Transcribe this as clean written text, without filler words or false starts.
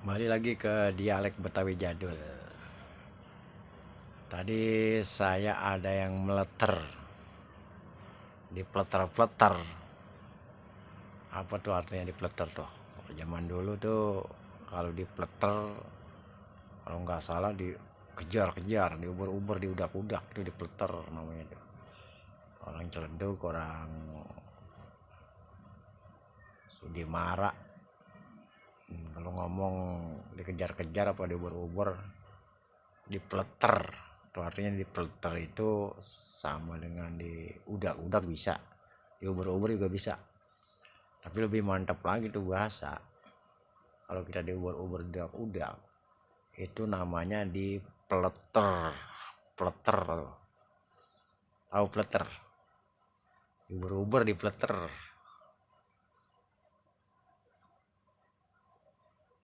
Kembali lagi ke dialek Betawi jadul. Tadi saya ada yang meleter, dipleter-pleter. Apa tuh artinya dipleter tuh? Zaman dulu tuh kalau dipleter, kalau nggak salah dikejar-kejar, diuber-uber, diudak-udak, itu dipleter namanya tuh. Orang celeduk, orang sudi marah. Kalau ngomong dikejar-kejar apa diuber-uber, dipleter. Itu artinya dipleter itu sama dengan diudak-udak bisa, diuber-uber juga bisa. Tapi lebih mantap lagi tuh bahasa. Kalau kita diuber-uber, diudak-udak, itu namanya dipleter. Pleter. Tahu pleter? Diuber-uber, dipleter.